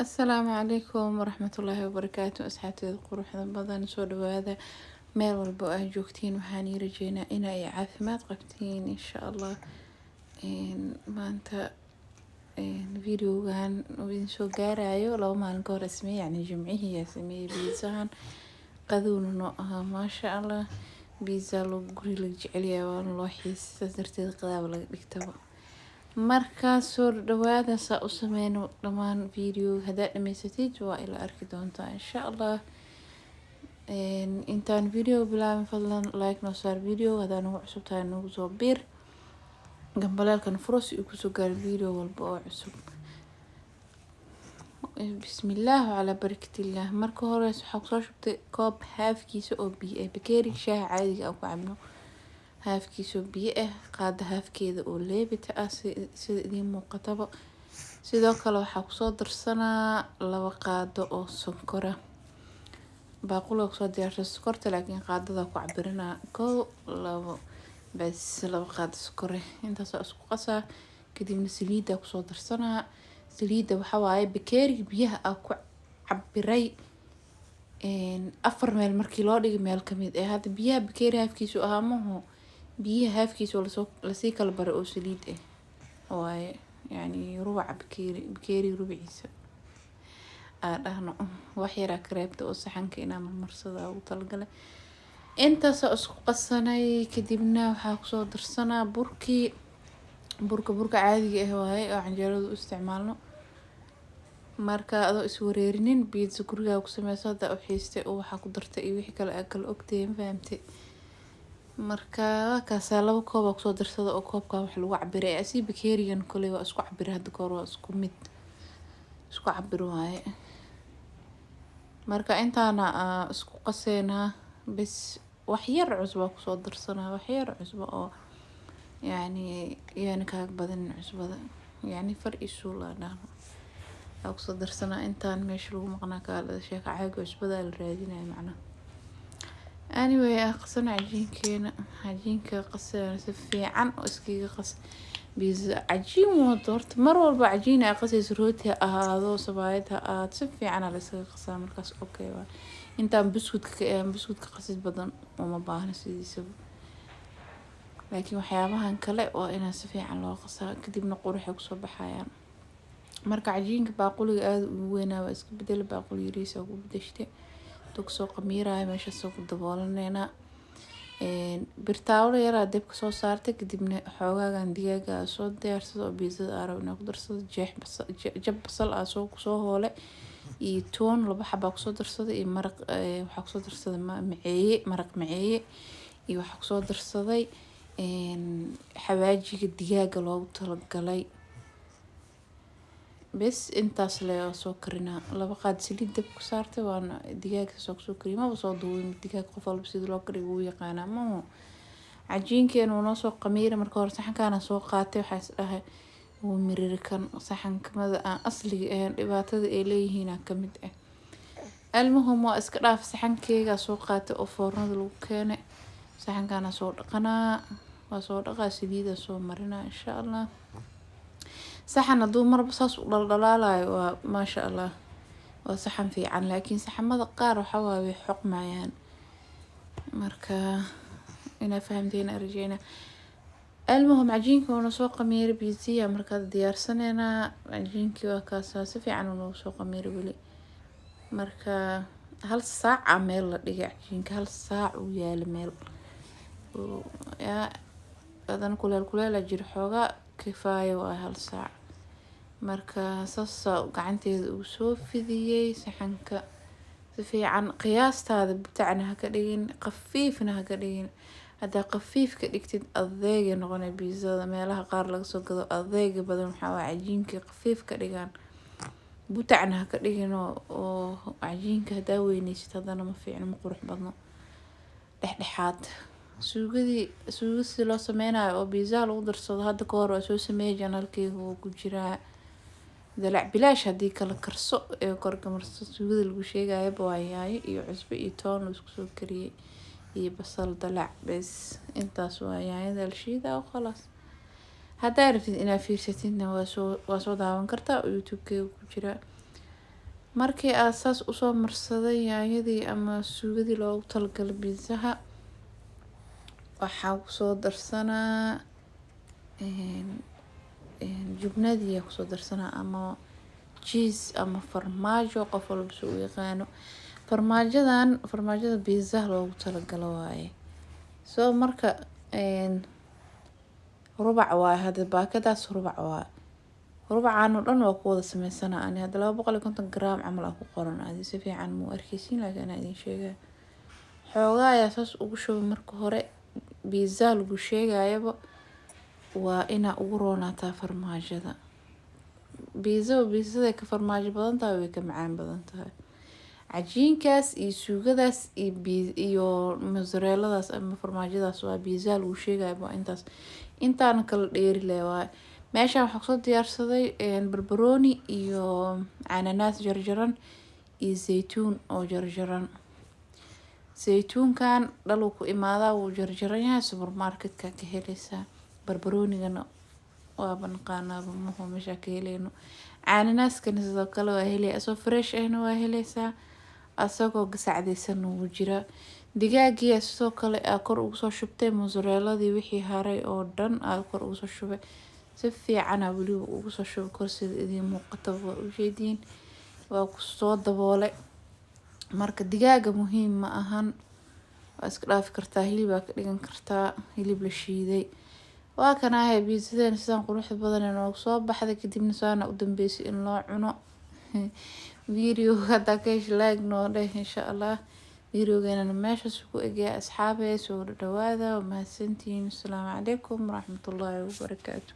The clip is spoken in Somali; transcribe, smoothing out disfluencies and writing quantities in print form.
Asalaamu calaykum waraxmatullaahi wabarakaatu. Asxaabteeda quruxda badan, soo dhawaada meel walba oo aad joogtiin. Waxaan ii rajeynaa inay caafimaad qabtiin, insha Allah. Maanta videogan uu idin soo gaarayo 2 maalin ka hor sameeyey, yani Jimcihii yaa sameeyey pizzahan. Qadowna noo ahaa, maasha Allah. Pizza loo guri laga jecelyahay, waana loo xiisay, saas darteed qadaaba laga dhigtaba. Markaa soo dhawaada, saa u sameyno dhammaan video haddaad dhamaysatid waa ila arki doontaa, insha Allah. Intaan video bilaabin, fadlan like noo saar video. Haddaa nagu cusub tahay, nagu soo biir, gambaleelkan furo si uu kusoo gaaro video walba oo cusub. Bismillaah calaa barakatillah. Marka hore waxaa kusoo shubtay koob haafkiisa oo biyo ah, bakeeriga shaaha caadiga aan ku cabno haafkiisa oo biyo ah, qaada haafkeeda oo leebita ah, sida idiin muuqataba. Sidoo kale waxaa kusoo darsanaa 2 qaado oo sonkora. Baaquliga kusoo diyaarsay sokorta, laakiin qaadada ku cabirinaa: kow, labo, bas, 2 qaado sokore. Intaasoo isku qasaa, kadibna saliidda kusoo darsanaa. Saliidda waxaa waaye bakeeriga biyaha aa ku cabiray afar meel markii loo dhigay meel kamid ah. Hadda biyaha bakeeri haafkiisu ahaa maho, biyaha haafkiisa oo lasoo lasii kala baray oo saliid ah waaye, yani rubaca bakeeri, bakeeriga rubiciisa aa dhahno. Wax yaraa kareebta oo saxanka inaa marmarsada ugu talagalay. Intaasoo isku qasanay, kadibna waxaa kusoo darsanaa burkii. Burka caadiga ah waaye oo canjeerada u isticmaalno. Marka adoo iswareerinin, pizza gurigaaga ku sameyso haddaa u xiistay oo waxaa ku dartay iyo wixii kale aa kala ogtahay, ma fahamtay? Marka waa kaasaa, 2 koob aa kusoo darsada oo koobkan wax lagu cabiray asii bakeerigan koley waa isku cabiray hadda kahor, waa isku mid, isku cabir waaye. Marka intaana isku qaseynaa bes. Wax yar cusbo kusoo darsanaa, wax yar cusbo oo yacni yaani kaaga badanin cusbada, yacni far iyo suul aa dhahno aa kusoo darsanaa. Intaan meesha lagu maqnaa kaala sheeka caaga cusbada la raadinayo macnaha. Anyway, aa qasana cajiinkeena. Cajiinka qasana si fiican oo iskaga qas. Pizza cajiin wado horta mar walba cajiin aa qasayso, rooti ha ahaado, sabaayad ha ahaato, si fiican aa la iskaga qasaa. Markaas okay waay. Intaan buskudka ka ahayn, buskudka qasid badan uma baahna sidiisaba, laakiin waxyaabahan kale waa inaa si fiican loo qasaa, kadibna quruxay kusoo baxayaan. Marka cajiinka baaquliga aada ugu weynaa waa iska bedeli, baaquli yariis aa ku bedeshtay. Intuu kasoo qamiiraayo meeshaas ku daboolaneynaa. Birtaawlo yaraa dabka soo saartay, kadibna xoogaagan digaaga aa soo diyaarsado oo pizzada aa rabo inaa ku darsado. Jeex basal, jab basal aa soo kusoo hoole iyo toon laba xabaa kusoo darsaday iyo maraq. Waxaa kusoo darsaday maceeye, maraq maceeye, iyo waxaa kusoo darsaday xawaajiga digaaga loogu talagalay. Bes, intaas le waa soo karinaa. 2 qaad saliid dab ku saartay, waana digaaga soo kusoo kariyay. Maba soo duubin digaag, qof walba sida loo kariyo wuu yaqaanaa maho. Cajiinkeena wuu noo soo qamiiray. Marka hore saxankaana soo qaatay, waxaa is dhahay wuu miriri kan saxankamada aan asliga ahayn, dhibaatada ay leeyihiin aa kamid ah. Almuhim, waa iska dhaaf, saxankeyga soo qaatay oo foornada lagu keenay. Saxankaana soo dhaqanaa, waa soo dhaqaa, saliida soo marinaa, insha Allah. Saxan hadduu marba saas u dhaldhalaalayo, waa maasha Allah, waa saxan fiican, laakiin saxamada qaar waxaa waaye way xoqmayaan. Marka inaa fahamteen aan rajeynaa. Almuhim, cajiinka wuuna soo qamiiray, pizza markaad diyaarsaneynaa. Cajiinkii waa kaasaa, si fiican uu noogu soo qamiiray weli. Marka hal saac aa meel la dhigay cajiinka, hal saac uu yaala meel yaa adana kuleel kuleela jiro xoogaa, kifaayo waa hal saac. Marka saasa gacanteeda ugu soo fidiyey saxanka si fiican. Qiyaastaada butacna ha ka dhigin, khafiifna ha ka dhigin. Haddaa khafiif ka dhigtid, adeega noqonay pizzada meelaha qaar laga soo gado adeega badan waxaa waaye cajiinka khafiif ka dhigaan. Butacna ha ka dhigin oo cajiinka haddaa weyneysid haddana ma fiicno, ma qurux badno. Dhexdhexaad. Suugadii, suuga si loo sameynayo oo pizza lagu darsado, hadda ka hor waa soo sameeyay, channelkeyga wuu ku jiraa. Dalac bilaash haddii kala karso ee korka marso. Suugada lagu sheegayaba waa yaanyo iyo cusbo iyo toon la isku soo kariyey iyo basal dalac, bes, intaas waa. Yaanyada la shiidaa oo khalaas. Haddaa rabtid inaad fiirsatidna waa soo daawan kartaa oo YouTube-keyga ku jira. Markii aad saas usoo marsaday yaanyadii ama suugadii loogu talagalay pizzaha, waxaa kusoo darsanaa jubnadii kusoo darsanaa ama cheese ama farmaajo, qof walba si u yaqaano. Farmaajadan farmaajada pizzaha loogu talagalo waaye. So marka rubac waaye hadda baakadaas, rubac waaye. Rubacan oo dhan waa ku wada sameysanaa ani hadda. 250 gram camal aa ku qoran. Adi si fiican muu arkeysiin, laakiin anaa idin sheegaya. Xoogaa ayaa saas ugu shubay. Marka hore pizza lagu sheegayaba waa inaa ugu roonaataa farmaajada. Pizza pizzaday ka farmaajo badan tahay, way ka macaan badan tahay. Cajiinkaas iyo suugadaas iyo mozzarelladaas ama farmaajadaas waa pizza lagu sheegaya. Waa intaas, intaana kala dheeri leh waaye. Meeshaan waxaa kusoo diyaarsaday barbarooni iyo cananaas jarjaran iyo zaytuun oo jarjaran. Zaytuunkan dhaluu ku imaadaa, wuu jarjaran yahay, supermarketka ka heleysaa. Barbaroonigana waaba naqaanaaba, mahu meeshaa ka heleyno. Cananaaskana sidoo kale waa helaya, asoo fresh ahna waa heleysaa, asagoo gasacdeysan wuu jiraa. Digaagiya sidoo kale aa kor ugu soo shubtay mozzarelladii, wixii haray oo dhan aa kor ugu soo shubay. Si fiicana weliba ugu soo shubay kor, sida idiin muuqata waa ujeediin. Waa kusoo daboolay. Marka digaaga muhiim ma ahan, waa iska dhaafi kartaa, hilib aa ka dhigan kartaa, hilib la shiiday. Waa kanaahay pizzadeen sidaan quruxda badan ee noogu soo baxday. Kadibna saana u dambeysay in loo cuno. Video haddaa ka hesha, like noo dheh insha Allah. Videogeenana meeshaas ku egaya asxaabey. Soo dhawaada, waa mahadsantihiin. Asalaamu calaykum waraxmatullaahi wabarakaatu.